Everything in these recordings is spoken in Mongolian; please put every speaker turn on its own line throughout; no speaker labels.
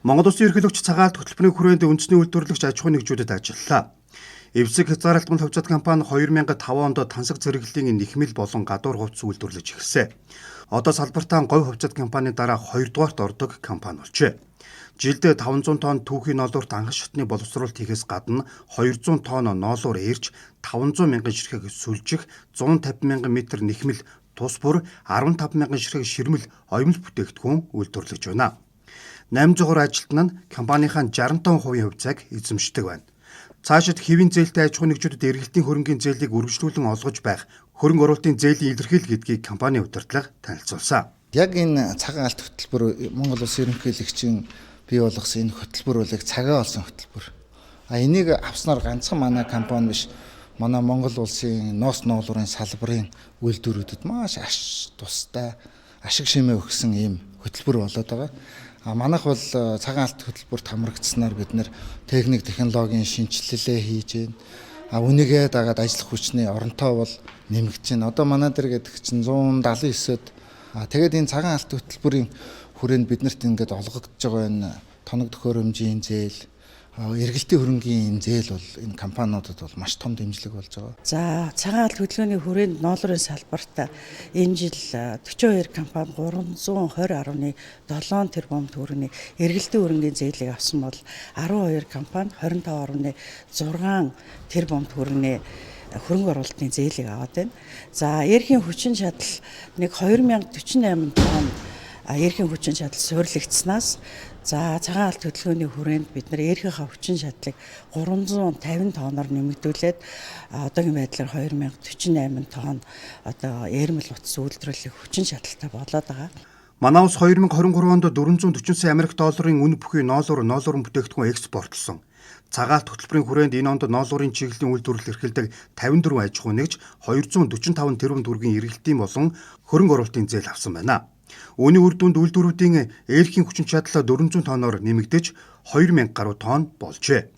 Монгол Улсын ерөнхийлөгч Цагаалт хөтөлбөрийн хүрээнд үндэсний үйлдвэрлэгч аж ахуйн нэгжүүдэд ажиллалаа. Эвсэг хязгаарлалтмал хувьцаат компани 2005 онд тансаг зэрэглэлийн нэхмэл болон гадуур хувцас үйлдвэрлэж эхэлсэн. Одоо салбартаа говь хувьцаат компанийн дараа 2 дугаарт ордог компани болжээ. Жилд 500 тонн түүхий ноолуурт анхан шатны боловсруулалт хийхээс гадна 200 тонн ноолуур ээрч, 500 мянган ширхэг сүлжих, 150 мянган метр нэхмэл тус бүр 15 мянган ширхэг ширмэл оёмл бүтээгдэхүүн үйлдвэрлэж байна. 800 ажилтан нь компанийнхаа 65% хувьцааг эзэмшдэг байна. Цаашид хэвийн зээлтэй аж ахуйн нэгжүүдэд эргэлтийн хөрөнгийн зээлийг үргэлжлүүлэн олгож байх, хөрөнгө оруулалтын зээлийн илэрхийлэл гэдгийг компани удирдлага танилцуулсан.
Яг энэ цагаан алт хөтөлбөр, Монгол Улсын ерөнхийлөгчийн бий болгосон энэ хөтөлбөр бол яг цагаа олсон хөтөлбөр. А энийг авснаар ганцхан манай компани биш, манай Монгол улсын ноос ноолуурын салбарын үйлдвэрүүдэд маш аш тустай ашиг шимээ өгсөн ийм хөтөлбөр болоод байгаа. А манайх бол цагаан алт хөтөлбөрт хамрагдсанаар бид нар техник технологийн шинэчлэлээ хийж байна. А үнийгээ дагаад ажиллах хүчний оронтоо бол нэмэгдэж байна. Одоо манай дээр гэдэг чинь 179-өд, а тэгээд энэ цагаан алт хөтөлбөрийн хүрээнд бид нарт ингээд олгогдож байгаа энэ тоног төхөөрөмжийн зээл, эргэлтийн хөрөнгийн зээл бол энэ компаниудад бол маш том дэмжлэг болж байгаа.
За, цагаан алт хөдөлгөөний хүрээнд ноолуурын салбарт энэ жил 42 компани 320.7 тэрбум төгрөгийн эргэлтийн хөрөнгийн зээлийг авсан бол 12 компани 25.6 тэрбум төгрөгийн хөрөнгө оруулалтын зээлийг аваад байна. За, эрхийн хүчин чадал нэг 2048 тонн эрхийн хүчин чадал суурилагдсанаас, за, цагаан алт хөдөлгөөний хүрээнд бид нар эрхийнхаа хүчин чадлыг 350 тонноор нэмэгдүүлээд одоогийн байдлаар 2048 тонн одоо ээрмэл утас үйлдвэрлэх хүчин чадалтай болоод байгаа.
Манай улс 2023 онд 440 сая Америк долларын үнэ бүхий ноолуур, ноолуурын бүтээгдэхүүн экспортлсон. Цагаалт хөтөлбөрийн хүрээнд энэ онд ноолуурын чиглэлийн үйлдвэрлэл эрхэлдэг 54 аж ахуй нэгж 245 тэрбум төгрөгийн эргэлтийн болон хөрөнгө оруулалтын зээл авсан байна. Үүний үр дүнд үйлдвэрүүдийн эрхийн хүчин чадал 400 тонноор нэмэгдэж, 2000 гаруй тонн болжээ.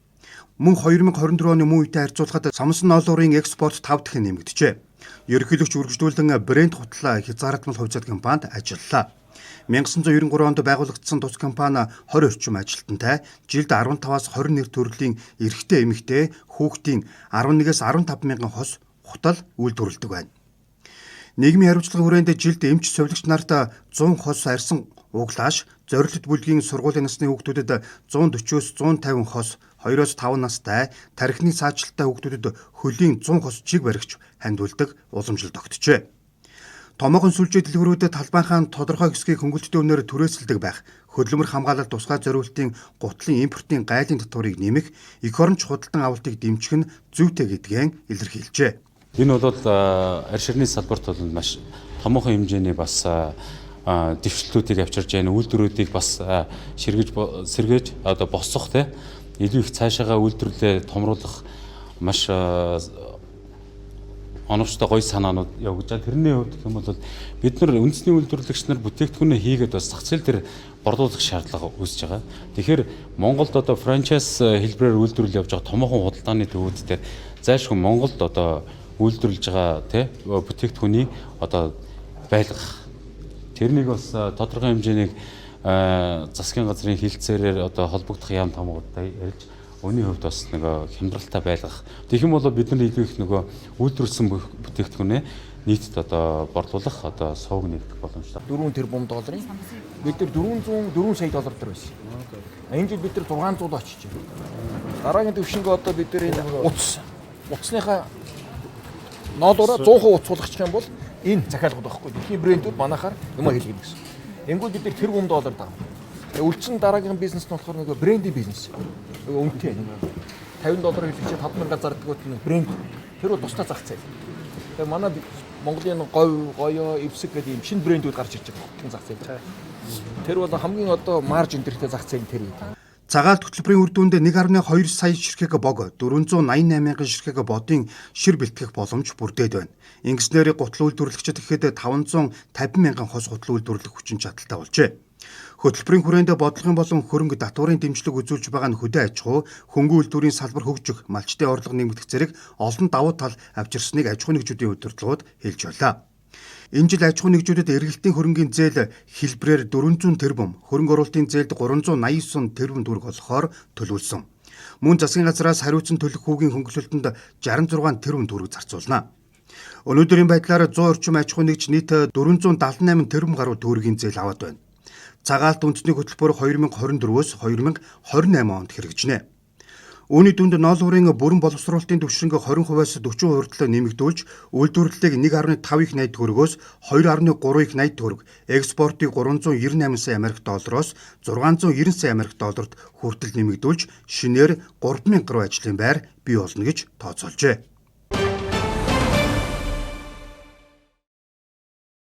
Мөн 2024 оны мөн үетэй харьцуулахад самсан ноолуурын экспорт 5 дахин нэмэгджээ. Ерөнхийлөгч үргэлжлүүлэн брэнд хутлаа хязгаарлалтмал хувьцаат компанид ажиллалаа. 1993 онд байгуулагдсан тус компани 20 орчим ажилтнтай, жилд 15-аас 20 нэр төрлийн эрэгтэй, эмэгтэй, хүүхдийн 11-ээс 15 мянган хос хутал үйлдвэрлэдэг байна. Нийгмийн хариуцлагын хүрээнд жилд эмч, сувилагч нарт 100 хос арьсан углааш, зорилт бүлгийн сургуулийн насны хүүхдүүдэд 140-оос 150 хос, 2-оос 5 настай, тархины саачлалтай хүүхдүүдэд хөлийн 100 хос чиг баригч хандивладаг уламжлалт огтжээ. Томоохон сүлжээ дэлгүүрүүдэд талбайнхаа тодорхой хэсгийг хөнгөлөлттэй үнээр түрээсэлдэг байх, хөдөлмөр хамгаалалт тусгай зориултын гутлын импортын гайлын татварыг нэмэх, эх оронч худалдан авалтыг дэмжих нь зүйтэй гэдгээ илэрхийлжээ.
Энэ бол арь ширний салбарт бол маш томоохон хэмжээний бас дэвшлүүдийг авчирж байна. Үйлдвэрүүдийг бас ширгэж сэргээж одоо босгох, те, илүү их цаашаага үйлдвэрлэлээ томруулах маш оновчтой гоё санаанууд явагдаж байгаа. Тэрний хувьд гэх юм бол бид нар үндэсний үйлдвэрлэгч нар бүтээгдэхүүнээ хийгээд бас зах зээл дээр борлуулах шаардлага үүсэж байгаа. Тэгэхээр Монголд одоо франчайз хэлбэрээр үйлдвэрлэл явж байгаа томоохон худалдааны төвүүд дээр зайлшгүй Монголд одоо үйлдвэрлэж байгаа, тий, бүтээгдэхүүнийг одоо байлгах. Тэрнийг бас тодорхой хэмжээний засгийн газрын хэлтсээрээр одоо холбогдох яам томоогуудтай ярьж, үнийн хувьд бас нөгөө хямдралтай байлгах. Тэгэх юм бол бид нар илүү их нөгөө үйлдвэрлэсэн бүтээгдэхүүнээ нийтэд одоо борлуулах одоо сувг нээгдэх боломжтой.
4 тэрбум долларын бид нар 404 сая доллар дээр байсан. Энэ жил бид нар 600 очиж байна. Дараагийн төвшөнгөө одоо бид нар энэ утасныхаа ноолуураа 100% утас болгочих юм бол энэ захиалгууд байхгүй. Дэлхийн брэндүүд манайхаар юм хэлгэнэ гэсэн. Ингэвэл бид нар тэрбум доллар давна. Тэгээ үлдсэн дараагийн бизнес нь болохоор нөгөө брендийн бизнес. Нөгөө үнэтэй нөгөө 50 доллар хэлчихээ 5000 зардаг нь брэнд. Тэр бол тусдаа зах зээл. Тэгээ манай Монголын говь, гоёо, эвсэг гэдэг ийм шинэ брэндүүд гарч ирж байгаа хөтөн зах зээл. Тэр бол хамгийн одоо margin дэртэй зах зээл нь тэр үед.
Цагаалт хөтөлбөрийн үр дүнд 1.2 сая ширхэг бог, 488 мянган ширхэг бодын шир бэлтгэх боломж бүрдээд байна. Ингэснээр гутал үйлдвэрлэгчид гэхэд 550 мянган хос гутал үйлдвэрлэх хүчин чадалтай болжээ. Хөтөлбөрийн хүрээнд бодлогын болон хөрөнгө татварын дэмжлэг үзүүлж байгаа нь хөдөө аж ахуй, хөнгөн үйлдвэрийн салбар хөгжих, малчдын орлого нэмэгдэх зэрэг олон давуу тал авчирсныг аж ахуйн нэгжүүдийн удирдлагууд хэлж байлаа. Энэ жил аж ахуйн нэгжүүдэд эргэлтийн хөрөнгийн зээл хэлбэрээр 400 тэрбум, хөрөнгө оруулалтын зээлд 389 тэрбум төгрөг олохоор төлөвлөсөн. Мөн засгийн газраас хариуцсан төлөх хүүгийн хөнгөлөлтөнд 66 тэрбум төгрөг зарцуулна. Өнөөдрийн байдлаар 100 орчим аж ахуйн нэгж нийт 478 тэрбум гаруй төгрөгийн зээл аваад байна. Цагаалт үндэсний хөтөлбөр 2024-өөс 2028 онд хэрэгжинэ. Үүний дүнд ноолуурын бүрэн боловсруулалтын түвшинг 20%-аас 40% хүртэл нэмэгдүүлж, үйлдвэрлэлийг 1.5 их 80 төгрөгөөс 2.3 их 80 төгрөг, экспортыг 398 сая Америк доллароос 690 сая Америк долларт хүртэл нэмэгдүүлж, шинээр 3000 гаруй ажлын байр бий болно гэж тооцоолжээ.